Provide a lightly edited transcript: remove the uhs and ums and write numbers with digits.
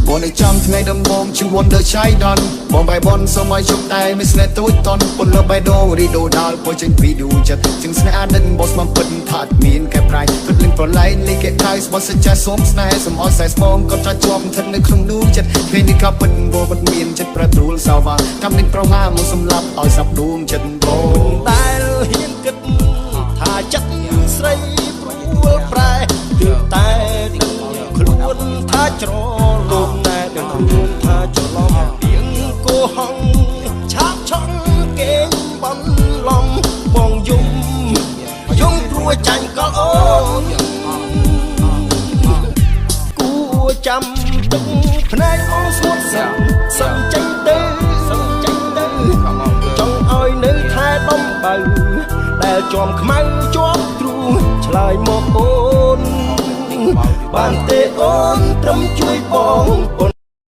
បងនៅចាំថ្ងៃដំបូងជីវន្តដល់ឆៃដនបងបាយបនសូមឲ្យជប់តែមានស្នេហ៍ទូចតនពុនលើបេះដូងរីដូដាល់ពោចេញពីឌូចិត្តជាងស្នេហ៍អានិនបោះស្មំពិតថាអត់មានកែប្រែគិតលឹងប្រឡែងលេខគេថៃស្បោះសច្ចាសូមស្នេហ៍សូមឲ្យខ្សែស្មងក៏ថាជាប់ស្ថិតនៅក្នុងនូចិត្តថ្ងៃនេះក៏ពិតវត្តមានចិត្តប្រែប្រួលសាវ៉ាកម្មនេះប្រហាមកសម្លាប់ឲ្យសាប់ដួងចិត្តបង ដែលហ៊ានគិតថាចិត្តស្រីព្រួលប្រែទើបតែដឹងខ្លួនថាច្រឡំតែដឹងខ្លួនថាច្រឡំពីងកោហងឆាបឆង់គេងបំឡំបងយំយំព្រោះចាញ់កលអូនគួចាំទឹកភ្នែកអូនស្ងួតសិនសិនចេញទៅសិនចេញទៅ ចង់ឲ្យនៅថែដំបៅដែលជាប់ខ្មៅជាប់ទ្រូងឆ្លើយមកអូនបានទេអូនត្រឹមជួយបង